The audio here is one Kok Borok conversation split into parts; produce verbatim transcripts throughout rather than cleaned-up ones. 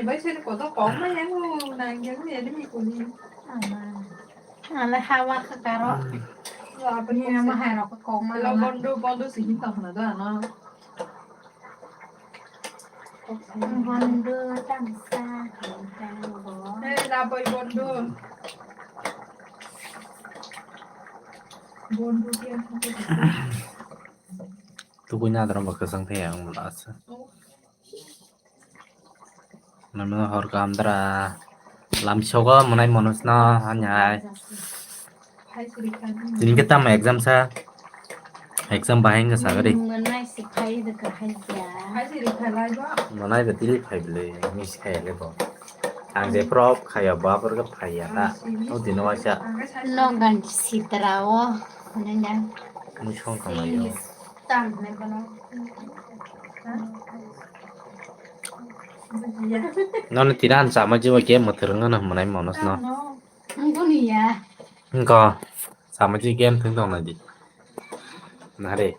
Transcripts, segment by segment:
Bai sini kotor kok ma yang nang yang ya demi kuni. Ama. Ala hawa ka karo. Ni nama hai rok kok ma. Lo bondo bondo sini tong na da na. Bondo tamsa. Hey, la boy bondo. Bondo dia. Tukui na drum bakasang the yang lasa. Namno hor kam dra. Lam sogo monai monos no hanyai. Tini kita ma exam sa. Exam bahai wngkha sagari. Manai si phai de ka hai ya. Manai de tili phai bele, mis khai le bo. Ang je prop khaya ba por ga phai ya ta. O dino waisa. Nogan sitra o. Nanya. Musong kamayo. Tang ne kono. Nono tira an sama jiwa game motor ngono monai monos no. Wngkha. Sama ji game thung tong nai di. Nare.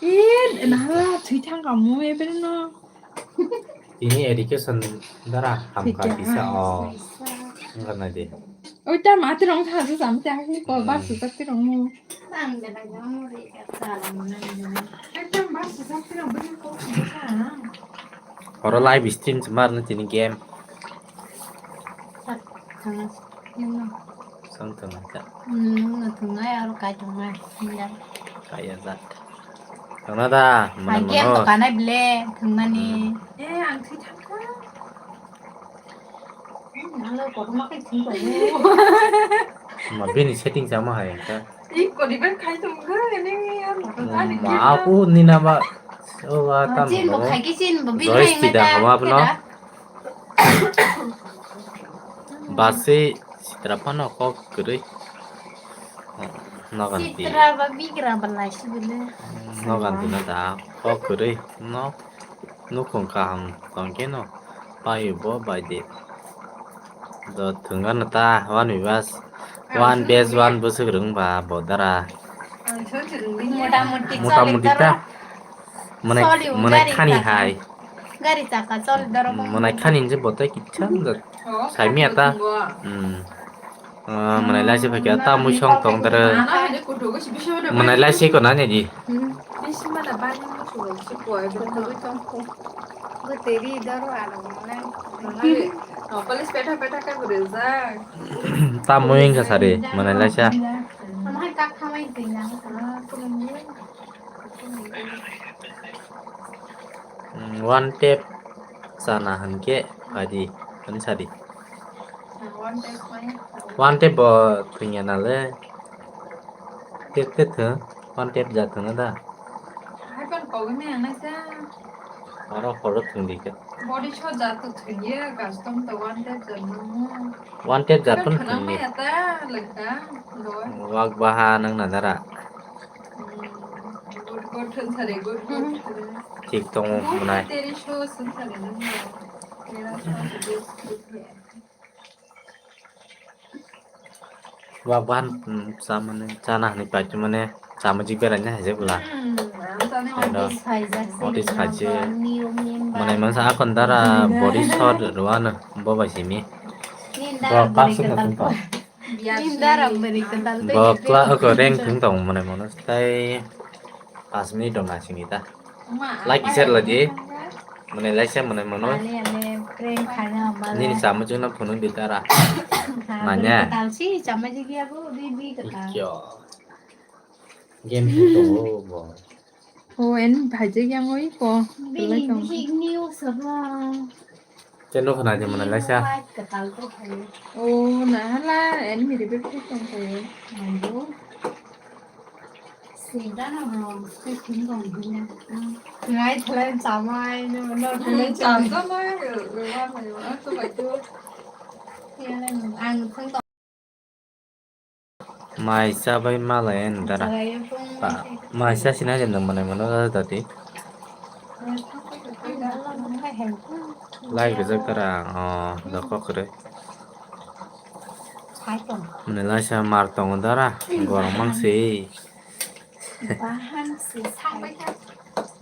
Eh, nala thui thang kamu e beri no. Ini education dara hamka kisa o. Wngkha nai di. Oi ta mati rong tha ju sam ta ni ko ba su ta ti rong mu. Horo live stream se mar na tini game. Sang tong ka. Nung na tungai aro kai tungai. Kaya zat. Tong na da. Mana game to kanai ble tungnani. Eh, ang thwi thangka. Ma bini setting sama hai ka. Iko di ben khai tung ga ne ya. Ma aku ni nama. Oh, wa tam. Chin bo khai ki chin bo bini hai. Joystick da hawa bno. Basi sitra pano kok kwrwi. Nogan ti. Sitra ba bigra ba lai si bile. Nogan ti na da kok kwrwi. No. Nukhung kaham tongkhe no paio bo bai de. Do thwngano ta one viewers, one base, one bwswk rwng ba bo dara. Mota moti ta. Mwnai, mwnai khani hai. Gari chaka choli doro. Mwnai khani je bo tai kicham jat. Saimia ta. Hmm. Ah, mwnai lai se phaikha ta mui song tong dara. Mwnai lai se ko na ne di. Bisi mana bani mutu si ko ai bro. Teri doro alo mwnai. Police peta peta ka gure ja. Ta mui wngkha sari mwnai lai sa. Amai kak khamai twi na. Mm, one tap chana hinkhe adi, hinsadi. One tap bo thwngya nale. Tep tep thwng, one tap ja thwngna da. Oro horo thwngdi khe. Body shot ja to thwngya, custom to one tap ja nang. One tap ja phano thwngdi. Wak baha nang na dara. Thik tongo mwnai. Wak bahan, mm, chamani, chana hinwi paikhe mane chamajik beraina haijak bwla. Ando notice phaijak. Mwnai mansa akon dara body shot rwano bo bai simi. Bo kasu kasu pa. Bo kla oko rank thung tong mwnai mano tai pas minute dong na sini ta. Like share la di. Mwnai lai se mwnai mano. Nini chama chuna phunuk di tara. Nanya. Yo. Game thung tongo bo. O en bhaijak yang oi ko. Bini bihik ni usaba. Te nokha nai de mwnai lai sa. O nahala en mi ribe phik tong ko. Nai thalai chamai no no thalai chamai. Ang thang Mai cha bai malai ani dara. Mai cha sina je nang manai mano da dati. Lai rijak dara o da kok kwrwi. Mane laisa mar tongo dara gorok mangsi.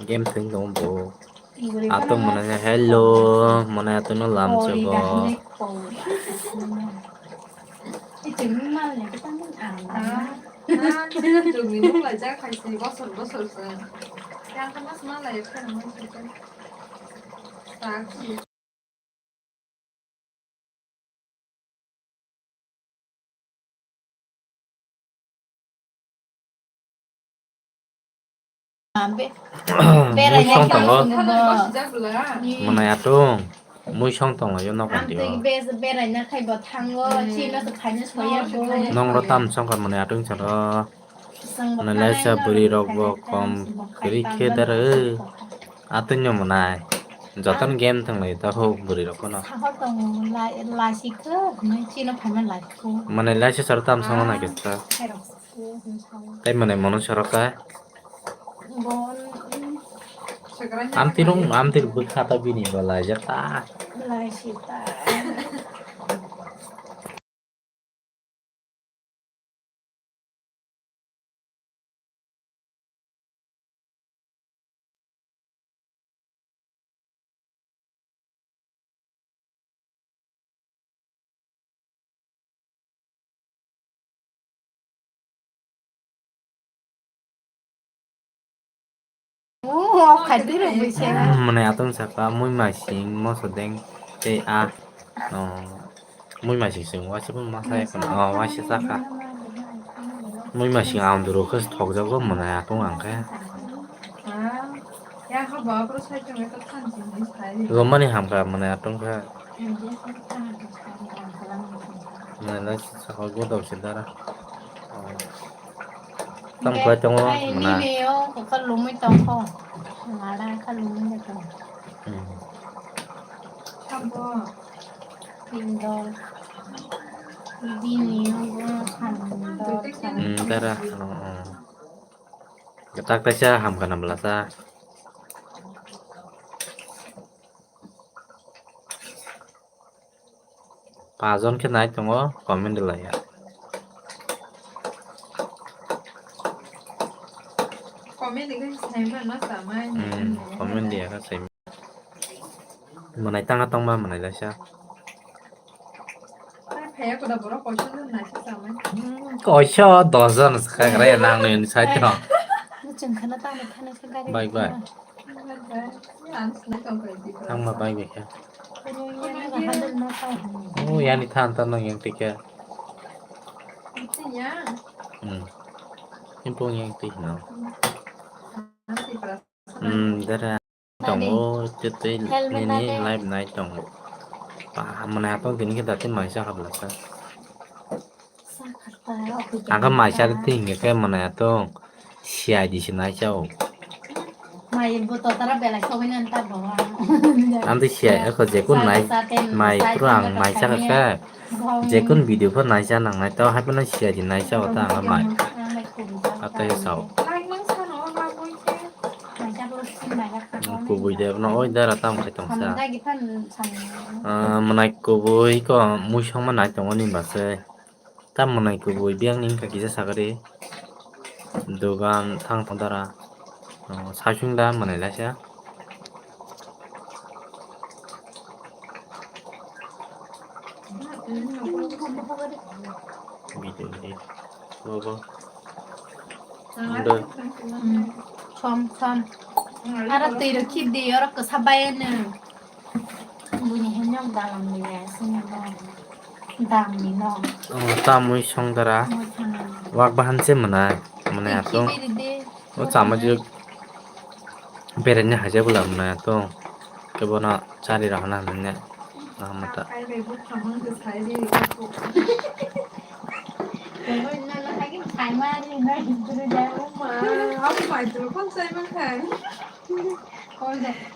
Game thwng tongo bo. Atung mwnai hello, mwnai atung no lam chego. Mui song tongo. Mwnai atung. Mui song tongo yo nok antio. Beraina khaibo thango, chino se khaina soya bo. Nong ro tam song kha mwnai atung charo. Nalaisa bwrwi rok bo kom kwrwi khe dara. Atwino mwnai. Jotono game thwnglai ta ho bwrwi rok no. Sahor tongo, lai, lai sikho, nai chino phaima lai sikho. Mwnai laisa sar tam song na kista. Khairok sikho, hwn sao. Tai mwnai mono soroka. Bon, mm. Amti rung, amti bwkha ta bini bo lai jata. Lai sita. Oh, off khai twi rwgwi se. Mwnai atung saka mui masing moso deng tei a, oh, mui masing sing waisa bo masa ya kono, oh, waisa saka. Mui masing ang duro khe thok jago mwnai atung ang khe. Romani hamkha mwnai atung khe. Mwnai lai saka godok se dara. Tamo khlai tongo mwnai. Nini o kha lumui tongkho. Mala kha lumui de tong. Hmm. Sabo. Pindol. Bini o bo sandol. Hmm, dara. Oh, oh. Kwtak kaisa hamkha na bwlasa. Pajon khe nai tongo, comment rwlaiya. Comment rwgwi saimano samai. Hmm, comment rwya khe saimano. Mwnai tanga tongma mwnai laisa. Phaiya koda borok koichon naisa samai. Hmm, koiso dos jon swkang rwya nang nini side rok. Muchung khana tangma khana khe gari. Bye bye. Thangma bai bai khe. Oh, yani than than no yang tikhe. Hmm. Impung yang tik no. Hmm, dara. Tongo, tei nini live nai tongo. Mwnai atong tini khe dati maisa habla sa. Ang khe maisa twi hingkhe khe mwnai atong. C I D se nai chao. Mai bo to tara belai sogwi nan ta bo. Ang twi C I D ko je kun nai. Mai pro ang maisa khe. Je kun video pho nai cha nang nai to hai pano C I D nai chao ta ang mai. Ata he sao. Kubui de no oi dara tam khai tong sa. Mwnai kubui ko mui songma nai tongo ni ba se. Ta mwnai kubui biyang ni wngkha kisa sagari. Dogan thang thang dara. Oh, saichung da mwnai laisa. Video ni. Bo bo. Ando. Hmm. Som, som. Aro twi rok khibdi, oro kwsa bai ano. Buini hai nok dalam ni ya, sini nok. Dam ni nok. Oh, tamui song dara. Moi thangani. Wak bahan se mwnai, mwnai atong. Khibiri de. O chama je beraina haja bwla mwnai atong. Kebo na chari rok na mwnai. Nahamata.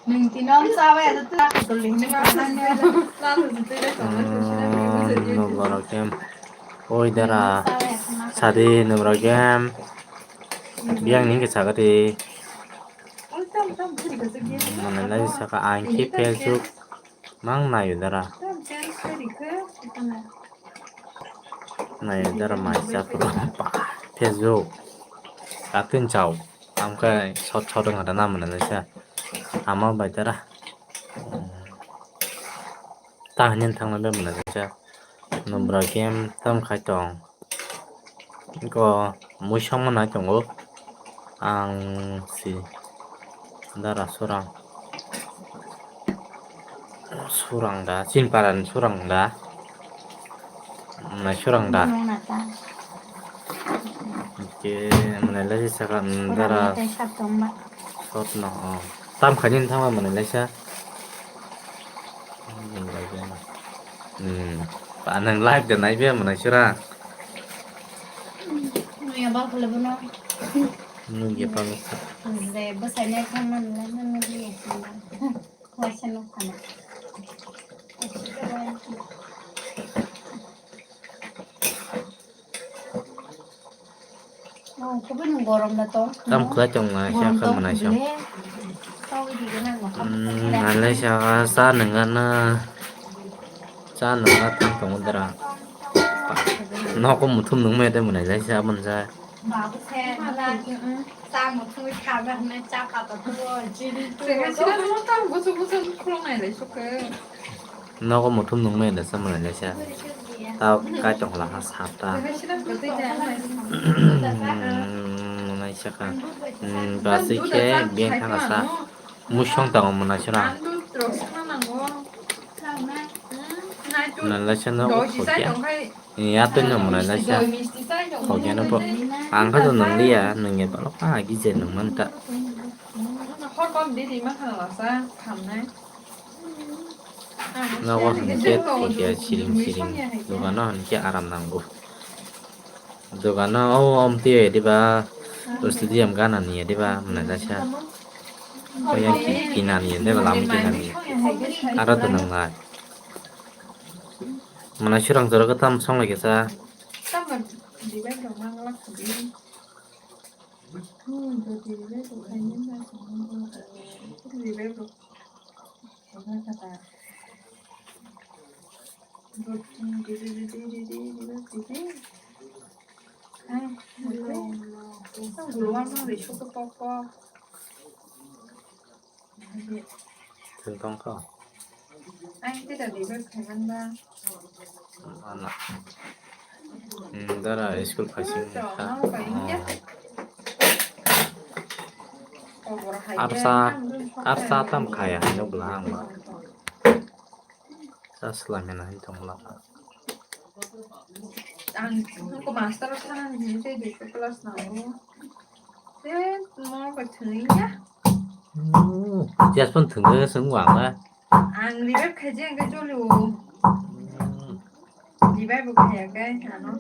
Nwng tino ang chabai ado tla kutuli hinwi. Nwng borok em. Oi dara. Sadi nwng borok em. Biyang ni khe sakha di. Mane lai saka ang khe Facebook mang nayo dara. Nayo dara mai sa pro pa Facebook. Katin chao. Ang khe sot sot wngkha da na mane lai sa. Ama bai tara. Ta hwnwi thangna bai mwnai kaisa. Nobra game tam khai tong. Ko mui songma nai tongo. Ang si dara surang. Surang da, Chinparan surang da. Mwnai surang da. Nung na ta. Ke mwnai lai saka, mm, Surang dara. Na tai sap tong ba. Sot no, oh. Tam khaini thangma mwnai laisa. Hmm. Pa nang live da nai be mwnai sura. Nui ya ba khala bono. Nui ya ba khala. Le bwsai nai thang man le nang nui ya. Waisa no khana. Oh, kubi nung gorom na tong. Tam khlai tong na, siya kha manai siya. Hmm, nalai siya, sa nung na. Sa nung na tam tong dara. Noko muthum nung me de manai lai siya, abon sa. Babu se, sa muthum kha ba, na cha pa to, jiri to. Nogo muthum nung me da samani lesa. Ta kai tong la ha sap ta. Nai saka. Basi ke bien thang sa. Musong ta mo na sura. Na lesa no ko ya. Ya to no mo na lesa. Ko ya no po. Ang ka to nung liya, nung ya pa lo ka gi je nung man ta. Nogo hwnkhe thokya siring siring, dogano hwnkhe aram nango. Dogano o omtwi diba, stadium gana ni diba, mwnai kaisa. O yang ki-, kinani diba, lama kinani. Aro to nangnai. Mwnai surang jora khe tam song lai khe sa. Tong kho. Ang tei da deliver khaimani ba. Mana. Hmm, dara school phaising kha. Arsa, arsa tam khaya hino bwla ang ba. Sa swlaimani hin tong bwla. Ang ko master sana ni tei duiso class nango. Tei mo ko thwngya. Hmm, jas pon thwngya swng wang na. Ang revive khaji ang ke joli o. Hmm. Revive bo khaya ke ano.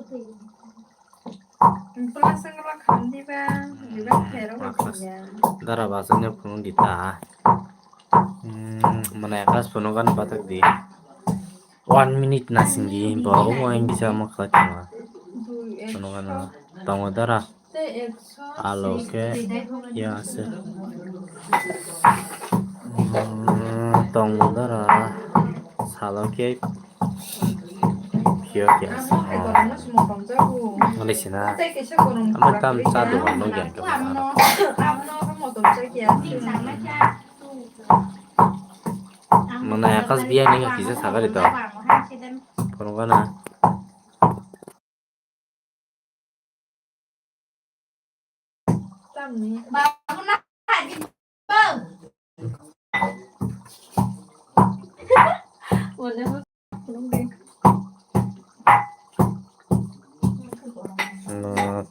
Plus ang la kham di ba, revive khaya ro ko ya. Dara ba sanya phunung di ta. Hmm, mana ya kas phunung kan batak di. One minute na sing di, bo mo yang bisa mo khat ma. Phunung kan tongo dara. Alo khe ya ase. Hmm, tongo dara salo khe phiyok ya ase. Wngkha sina amo tam cha dogan no yang khe. Mwnai akas biya ni kisa sagari to. Phunukana.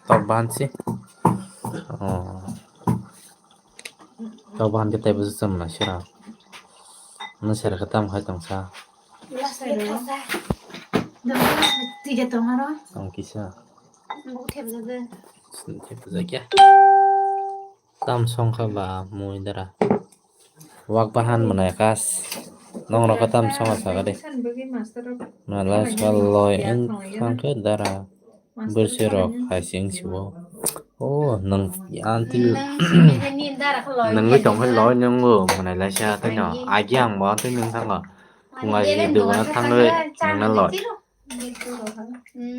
Tok bansi. Oh. Tok ban kita ibu sesem na sira. Na sira kata mahai tong sa. Tong kisa. Thepjak ya. Tam songkha ba mui dara. Wak bahan mwnai kas. Nong rok tam songkha saga de. Mala sal loi wng thangkhe dara. Bwswk rok hai se wng sio. O nwng aunty nwngwi tongkhe loi nwngo mwnai laisa tei no agi ang bo tei nwng thango. Phungai dogano thangwi nwngno loi.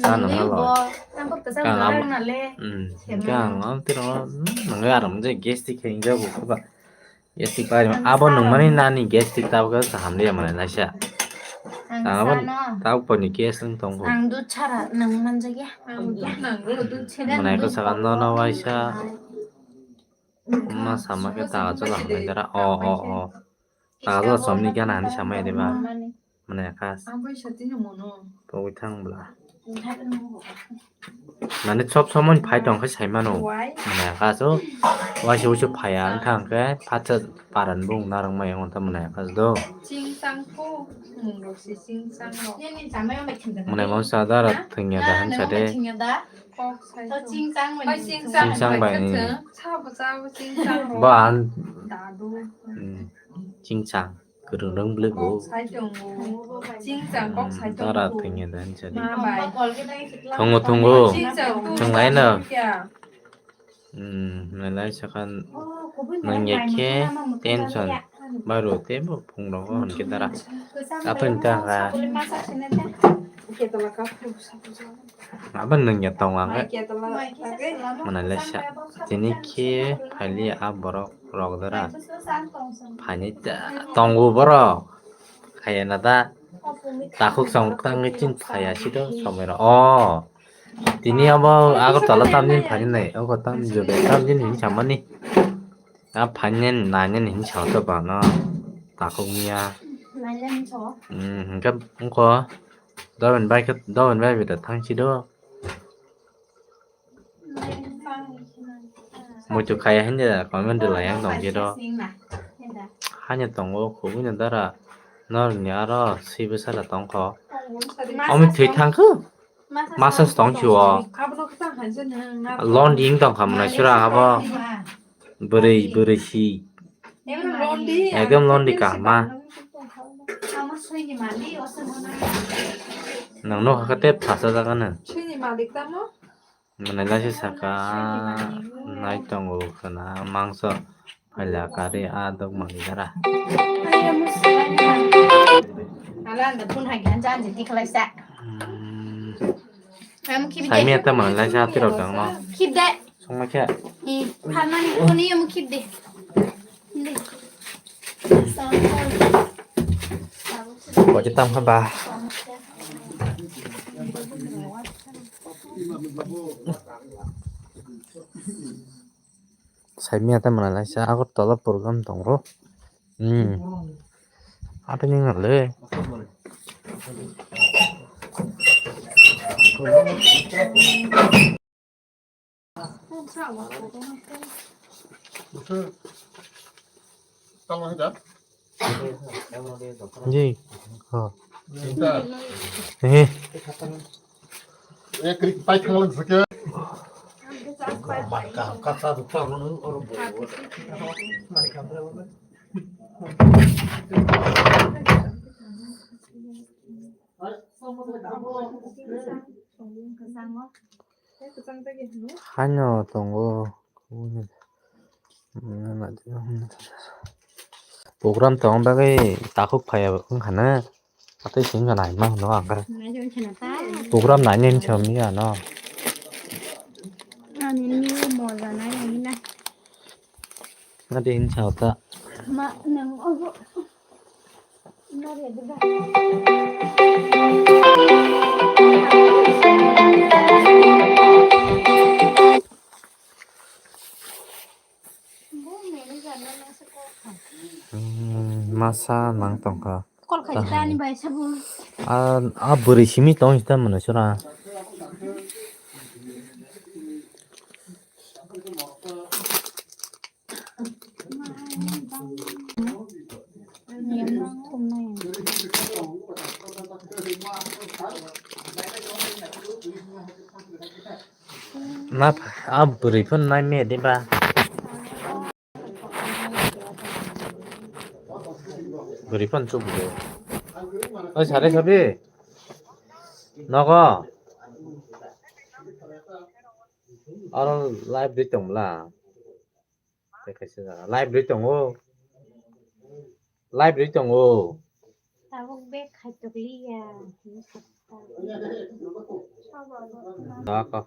Cha nwngno loi. Kang abo, hmm, kang abo tei no nwngwi aram je gas twi khe wngjago khe ba. Gastric pai abo nung mani nani gastric tabuk kaham de mane naisa. Ang abo sano. Tabuk poni gas wng tongo. Ang dud chara nung manjak ya. Ang dud nango, dud chera. Mane ko saka no no waisa. Ma sama ke ta jala hamai dara. O, o, o. Ta jala somni gana hani samai de ba. Mane kas. Ang bai sati no mono. Pogwi thang bla. Mane sob somoi phai tong khe sai mano. Mane kas o. Waisa waisa phai ang thang khe phatsa paran bung narang mai ang ta mane kas do. Ching chang ko. Mung rok si ching chang rok. Mane mo sa dara thengya da han sa de. Chingchang bai ni. Chingchang bai ni. Bo ang. Chingchang. Kwrwng rwng bwlwi bo. Dara thwngya da hinsa di. Thwngo thwngo. Thwnglai no. Nwnglai sakha nangya khe tension. Bairo teibo phungrok o hwn khe dara. Aphani ta ha. Abo nwng ya tong ang khe. Mwnai le sa. Tini khe phaili a borok rok dara. Phaini ta tongo borok. Khaya na da. Takhuk chong tangwi chin phaya si do somoi rok. O. Tini abo Agartala tamjin phainai. Ogo tamjin tamjin hin samani. A phainai nainai hin sa to bana. Takhuk miya. Hmm, hingke ungko. Doben bai khe, doben bai bida thangsi do. Muitu khaya hinja comment rwlai ang tong khe do. Hanya tongo, kubui no dara. Norni aro swi bwsa da tongkho. Omo thwi thangkho. Masa tong si o. Londi wng tongkha mwnai sura abo. Bwrwi, bwrwi si. Ekdom londi kaham ma. Nwng nukha khe tei phasa jaga no. Mwnai laisa saka nai tongo khwna mangso phaila kari a dok mangi dara. Hmm. Saimia ta mwnai laisa tirok dang no. Khibde. Songma khe. Pharmani kuni yamu khibde. Bo je tam kha ba. Saimia ta mwnai laisa Agartala program tongo. Hmm. Ate ni ngal le. Ji. Oh. Eh. Haino tongo. Program tong bagwi takhuk phaiya wngkha na. Atwi singkha naima hwnwi ang khe. Program nainani hinwi sa wngya no. Ani ni moja nainani na. Atwi hinwi sa ta. Ma nang obo. Hmm, masa nang tongkha. Call khai ta ani bai sabu. A, a bwrwi simi tong sita mano sura. Na, a bwrwi phano nai me de ba. Bwrwi phano chuk de. Oi, sare sabi. Nogo. Aro live de tong bla. Tei kaisa jaga. Live rwi tongo. Live rwi tongo. Tabuk bag khai tok liya. Dako.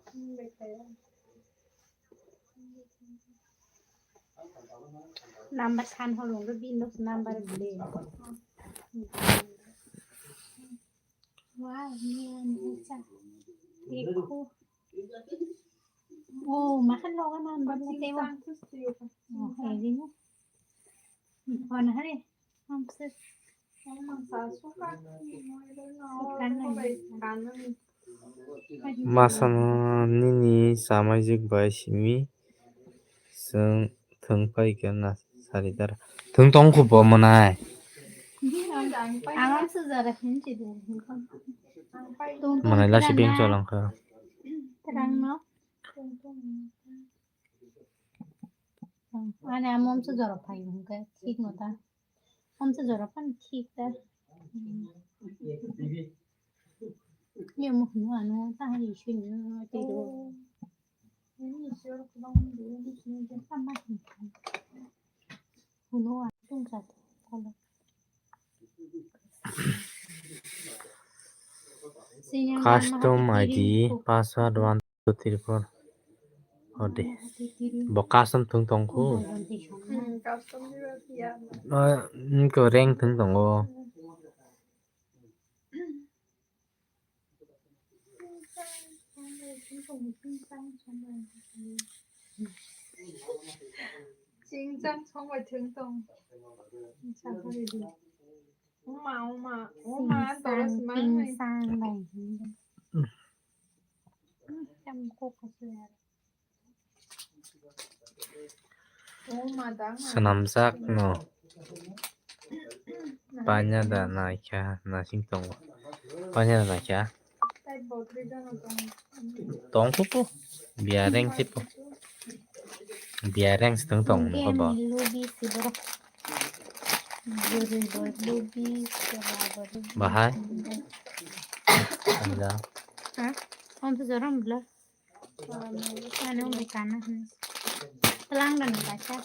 Number san holong do bin dos number bile. Wow, niya niya sa. Dekho. Oh, makan loga number na tewa. Oh, hai dino. Kona hari. Hamse. Masa nini samaijwk bai simi chwng thwng pai khe na sari dara. Thwng tong kho bo mwnai. Ang ang sujara hinchi de. Mwnai lasi beng cholang kha. Terang no. Ani amom sujara phai hwnkhe thik no ta. Amsa jora pan thik ta. Ye mo hunu ano ta hari sunu te do. Hunu ano tung sa ta. Custom I D, password one two three four. Ode. Bo custom thwng tong kho. Hmm, custom ni ba ya. Ah, niko rank thwng tongo. Chingchang song bai thwng tong. Chakari di. Oma, oma, oma, toro simang nai. Swnamjak no. Panya da naikha, nasing tongo. Panya da naikha. Tong kho po. Biareng se po. Biareng se tong tong kho bo. Bahai. Ada. Ha? Om tu jorom bla. Ano may kana. Telang dan baca.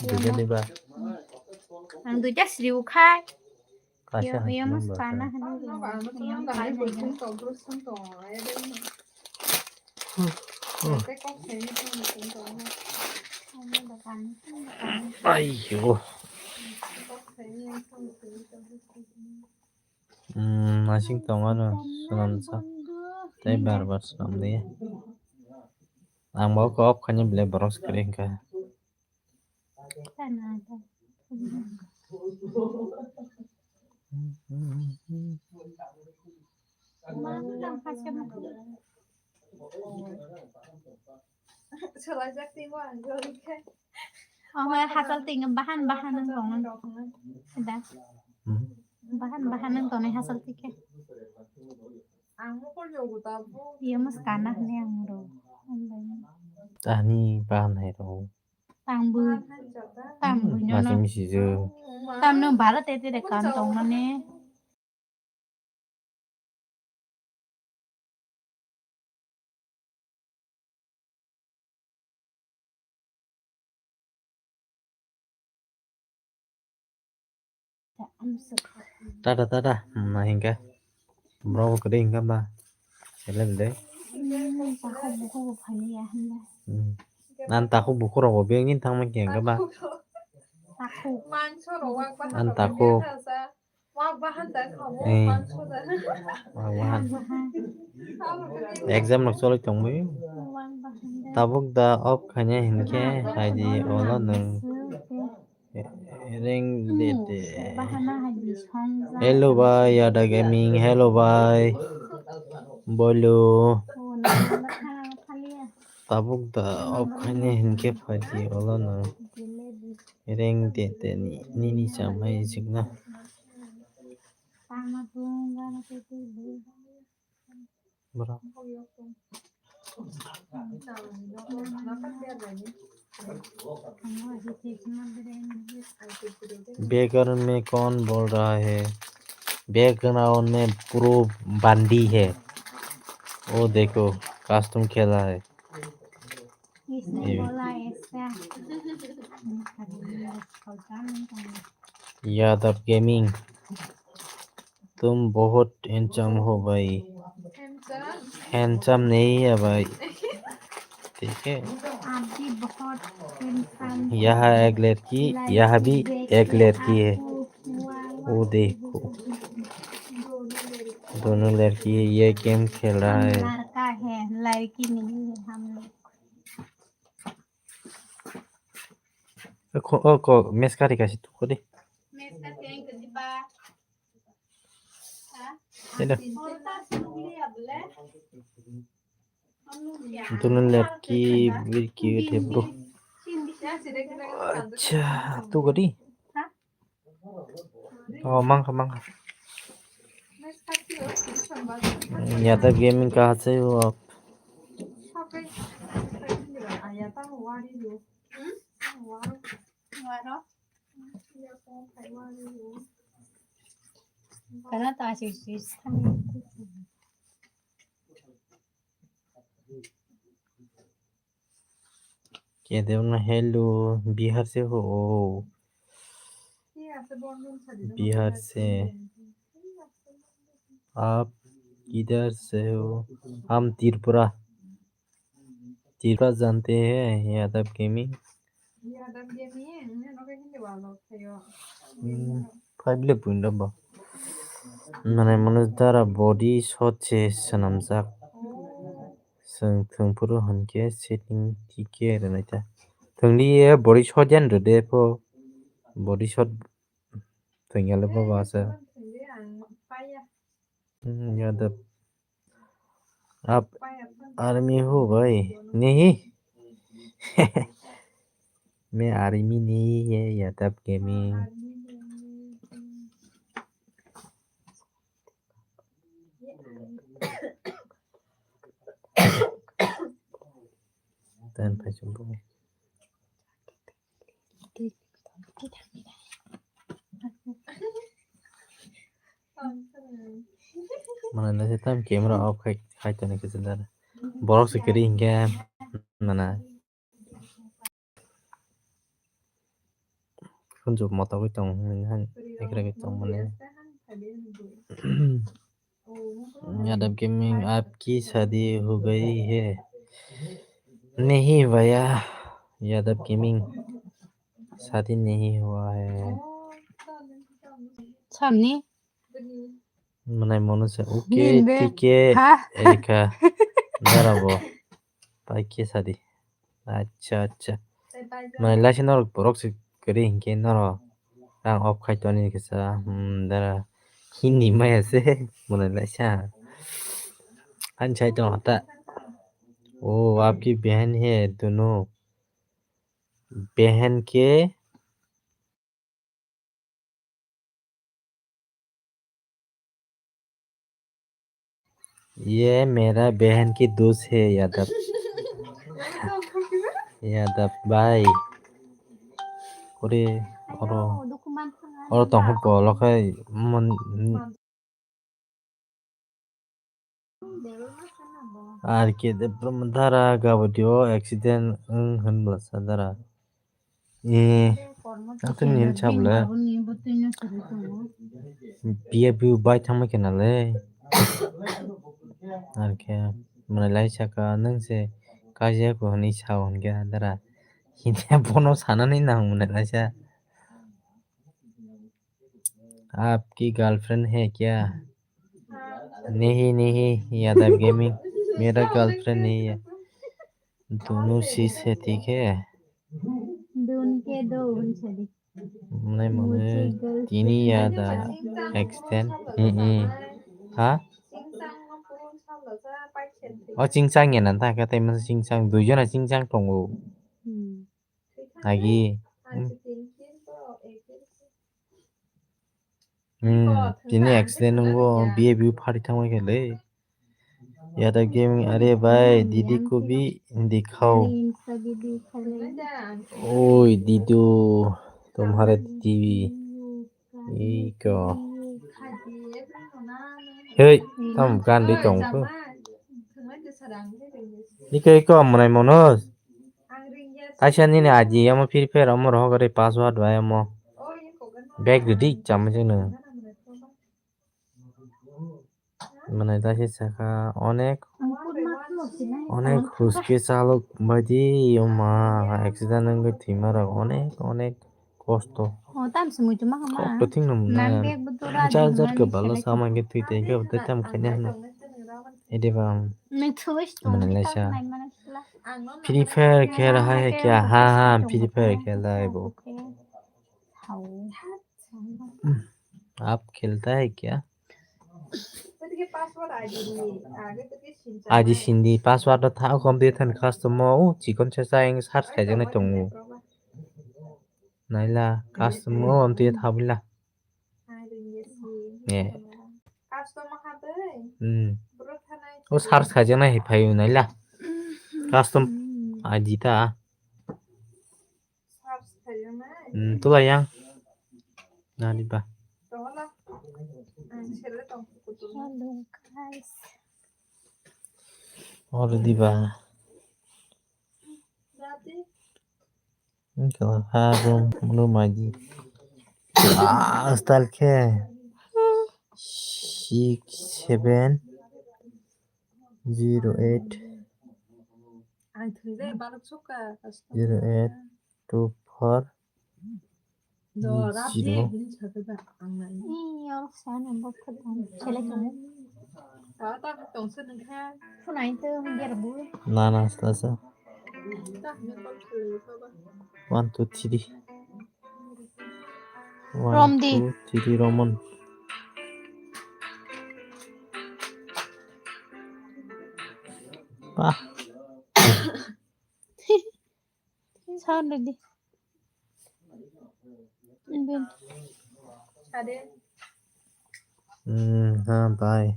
Duita di ba? Ang duita seribu kai. Kaisa. Yo, yo mas kana. Ayo. Hmm, masing tongo no swnamjak. Tei bar bar swnam liya. Ang bo kok khaini belai borok se kwrwi hwnkha. Swlaijak tei bo ang jori khe. Omo hachal twi bahan bahan wng tong. Da. Hmm. Bahan bahan wng tongnai hachal twi khe. Ang mokol jogo tabuk. Iya mas kana hwnwi ang ro. Ani bahan hai ro. Tangbu. Tangbu no. Masih misi je. Tamno bara tete de kan tong mane. Tata tata, hmm, na hingke. Bro, kede hingke ba. Ele de. Hmm, takhuk bukhuk phani ya hingke. Hmm. Nan takhuk bukhuk rok bo bengin thangma hingke ba. Takhuk. An takhuk. Eh, wak bahan. Exam rok choli tongwi. Tabuk da off khaina hinkhe hai di olo nwng ring de de. Hello bhai, Yada Gaming, hello bhai. Bolo. Tabuk da off khaina hinkhe phai di olo nwng. Reng tete ni, nini chamai sikna. Bro. Background में कौन बोल रहा है? बैकग्राउंड में प्रो बंदी है। वो देखो, कस्टम खेला है। इसने बोला ऐसा। यादव गेमिंग, तुम बहुत हैंडसम हो भाई। हैंडसम नहीं है भाई। ठीक है। आप भी बहुत यहाँ एक लड़की, यहाँ भी एक लड़की है। वो देखो, दोनों लड़की है, ये गेम खेल रहा है। लड़का है, लड़की नहीं है हम लोग। Ko, o ko, mes kari kasi tu ko di. Ini. Dono lab ki, bir ki, bro. Acha, tu ko di. Oh, mangkha, mangkha. Yadav Gaming kaha se ho aap? Kana ta shi shi. Kede na hello, Bihar se ho? Oh. Bihar se. आप किधर से हो? हम त्रिपुरा। त्रिपुरा जानते हैं, Yadav gaming. Five le buin rabo. Mane mane dara body shot se swnamjak. Chwng thwngphuru hwnkhe setting tike rwnaita. Thwngli ye body shot yan rwde pho. Body shot thwngya le bobo asa. Hmm, yadav. Aap army ho bhai? Nahi. Main army nahi hai, yadav gaming. Tan phai chwng bo. Mane naise tam camera off khai, khai toni kisa dara. Borok se kwrwi hinkhe mane. Khunju motogwi tong hwnwi han ekre khe tong mani. Yadav Gaming, aapki shaadi ho gayi hai? Nahi bhaiya, Yadav Gaming, shaadi nahi hua hai. Samni? Mwnai mwnwi se, okay, Ninde. Thik hai, Ha? Ekha. Dara bo. Pai khe sadi. Acha, acha. Mwnai laisa norok borok se kwrwi hinkhe norok rang off khai toni kisa. Hmm, dara. Hindi maya se. Mwnai laisa. Ani sai tong ta. Oh, aapki behan hai dono. Behan ke ये मेरा बहन की दोस्त है यादव। यादव भाई। Kore oro, oro tongkha polo khai mon. Ar ke de prom dara gabadi o accident wng hwn bwlasa dara. Eh, atwni hin sabla. Biya biu bai thangma khe nalai. Ar ke mwnai lai saka nwng se kajiya ko hwnwi sao hwnkhe dara. Hini bono sanani nang mwnai laisa. आपकी गर्लफ्रेंड है क्या? नहीं, नहीं, यादव गेमिंग, मेरा गर्लफ्रेंड नहीं है। दोनों sis है, ठीक है? दोनों के दो उनसे भी। Mwnai mwnwi tini yada extend. Hmm, hmm. Ha? O chingchang ya nan ta ka tai masa chingchang, duijona chingchang tongo. Hmm. Agi. Hmm. Hmm, tini accident nungo, biye biu phari thangma khe le. Yada gaming, are bhai, didi ko bhi dikhao. Oi, didu, tumhare T V. Iko. Hei, tam gan di tong ko. Iko, iko, mwnai mono. Kaisa nini aji amo Free Fire amo rohor gori password bai amo. Back redi chama jeno. Mane ta se saka onek. Onek huske chalok baidi yoma accident wngwi thwima rok onek onek kosto. O tam se muitu ma kama. Kokto thwngno mwnai. Nang bag bo dora. Jar jar kebalo sama khe thwi tei khe tei tam khaina hwnwi. Ediba ang. Nang thuis to. Mwnai laisa. Free Fire khe ra hai hai kya ha ha Free Fire khe lai bo. Aap khelta hai kya? Aji sindi password no tha kom de than custom o chikon se sa eng search khai jana tongo. Naila custom o am te tha bila. Ne. Hmm. O search khai jana hi phayu naila. Custom aji ta. Hmm, tula yang. Nani ba. Hello, guys. Already ba. Engkau ha room, room aji. Ah, style khe. Six seven zero eight. Zero eight two four. Zero. Na, na, sa, sa. One, two, three. One, two, three, Roman. Bah. Sound ready. Bin. Hmm, ha, bai.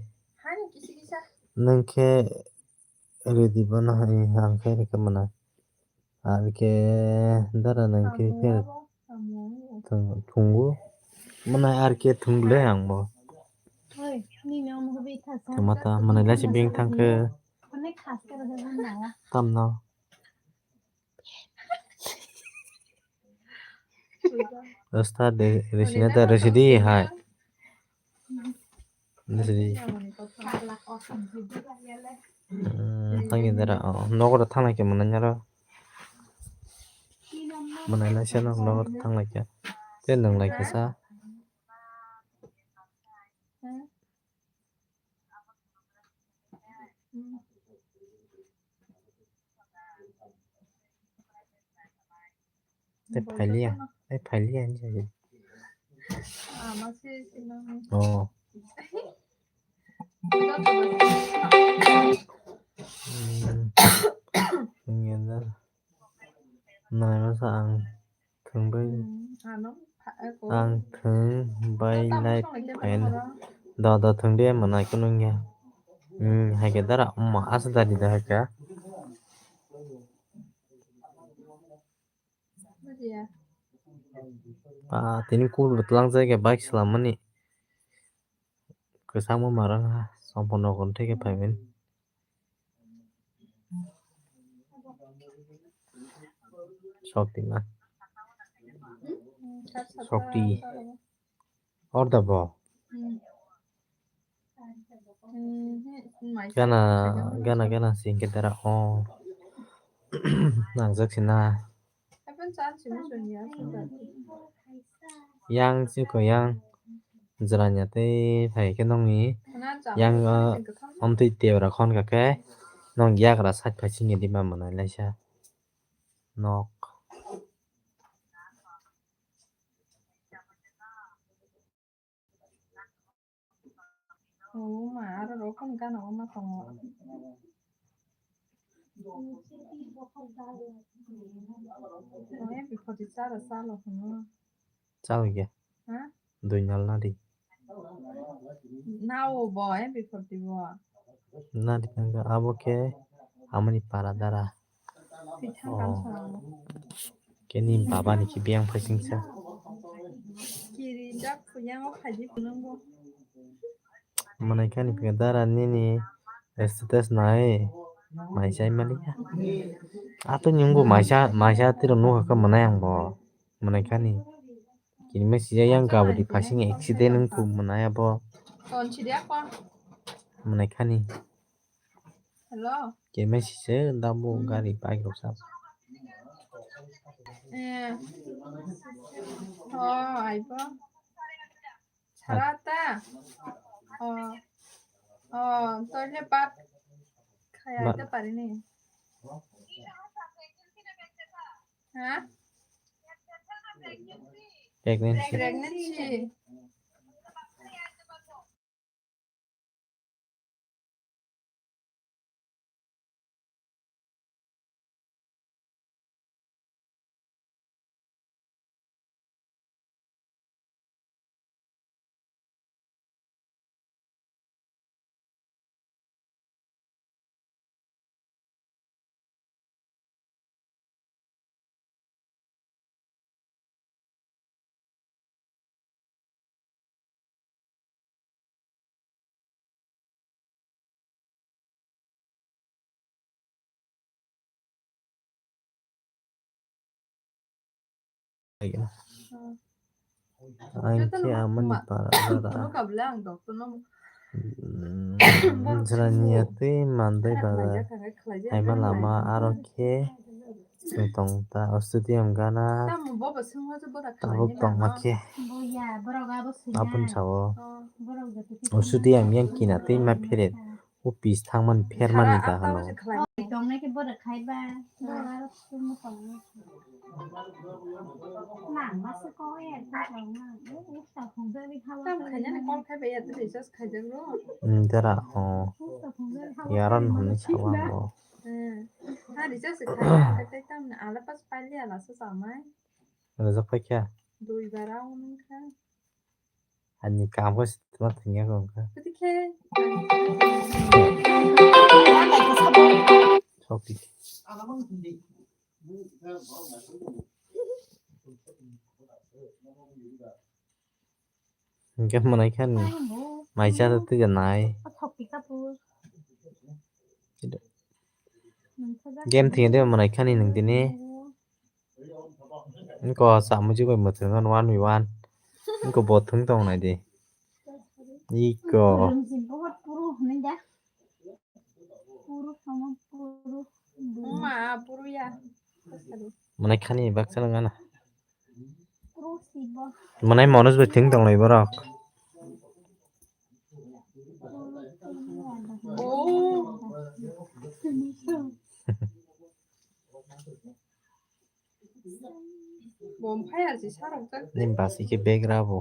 Nwng khe ready bono hai, ang khe rwkhe mwnai. Ar khe dara nwng khe khe thung-, thungo. Mwnai ar khe thungle ang bo. Oi, nini omo khe bithasa. Tama ta, mwnai laisi bing thang khe. Tamno. Rasta de, resina ta residi hai. Residi. Hmm, tangi dara, oh, nogo da thanglai khe mwnai nyaro. Mwnai lai se no, nogo da thanglai khe. Te nwnglai khe sa. Tei phailiya, tei phailiya hinwi saidi. Oh. Hmm. Wngya da. Nai masa ang thwng bai. Hmm, ano. Ang thwng bai lai phaino. Da, da, thwng de, mwnai khe nungya. Hmm, hai khe dara, wngma aswk dari da hai khe. Ah, tini cool bo twlang jai khe bike swlammani. Kwchangma marang ha, somphono gonthai khe phaimani. Shokti na. Shokti. Orda bo. Gana, gana, gana singke dara o. Nangjak sina. Yang siko yang jranya tei phai khe nongni yang, ah, omtwi tebra khon kha khe nong yagra side phai singye di ma mwnai laisa nok. O ma, aro rok ni gana o ma tongo. O, M P forty chara chalo hwnwi. Chalo ya. Ha? Dui nal nadi. Nao bo, M P forty bo. Nadi nang abo khe amoni para dara. Khe ni baba ni khe biyang phaisingsa. Mwnai kani phe dara nini status nai mai chai mali ya. Ato nyungbo maisa, maisa tiro nukha khe mwnai ang bo. Mwnai kani. Kini ma sijak yang gabudi phaising accident wngkhu mwnai abo. Mwnai kani. Hello. Kemai sise dabo Hmm. gari bike rok sa. Eh. Oh, aibo. Sarata. Oh. Oh, toile bat khaya Ma- te parini. Ha? Pregnancy. Pregnancy. Aing khe amani para jora. Jraniya tei mandai bara. Haima lama aro khe tong ta o studio gana. Tabuk tongma khe. Aboni sao. O studio yang kina tei ma pheret. Office thangmani phermani kaham. Tongnai khe borok khai ba. Dara, oh. Yaran hwnwi sao ang bo. Hmm. Ha, recharge khaina, tei tamni ala pas paili ala se chamai. Rwjak paikha. Dui bara wngkha. Ani kaam khe se tuma thwngya khe wngkha. Kwtwi khe. Sokti. Hingke mwnai kha ni mai cha twi ja nai. Game thwngya de mwnai kha ni nwng tini. Wngkha o chamui chukui mwthwng one by one. Wngkha bo thwng tong nai di. Iko. Mwnai kha ni baksa nang gana. Mwnai Manoj bai thwng tong lai borok. Bom phai asi sarok jak. Nim basi ke bag rabo.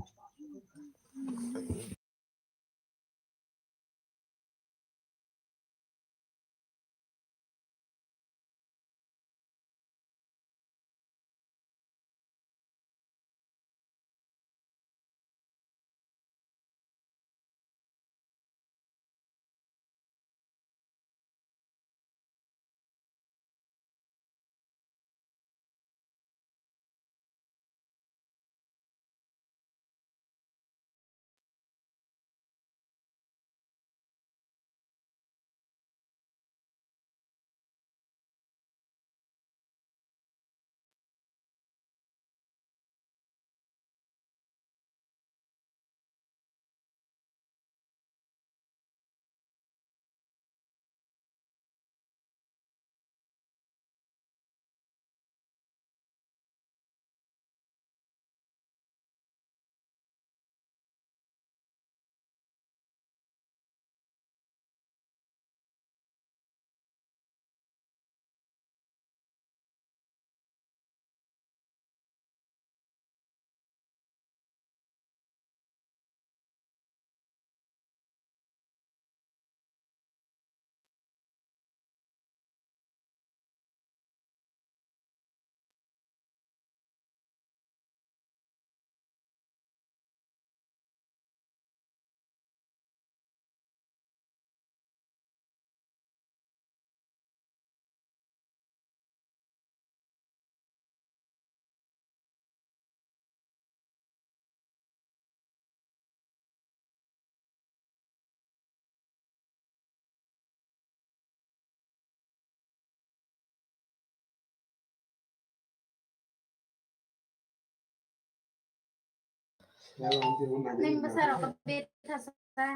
Neng bwsa rok khe bethasa.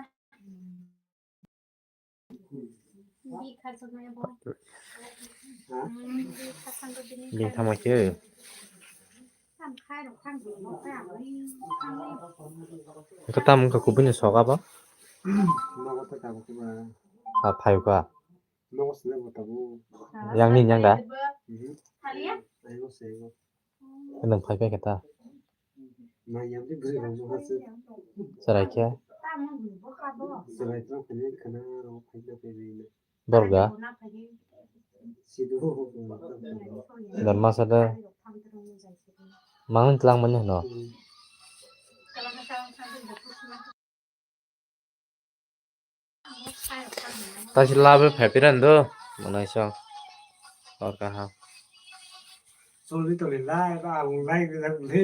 Bini tamo khe. Khe tamo wngkha kubui ni soka bo. Nogo ta tabuk ba. A phaio ka. Nogo sile bo tabuk. Yang ni yang da. Mhm. Ai bo se bo. Nwng phai phai khe ta. Nai yang di bwrwi rok no hasi. Chwrai khe. Chwrai tong phai khana ro phai na phai na. Borga. Sidu. Dan masa da. Mangni tlang mani hino. Hmm. Taisi labu phaipiran do, manaisa. Orka ha. Solbi toli lai ba ang lai gajak le.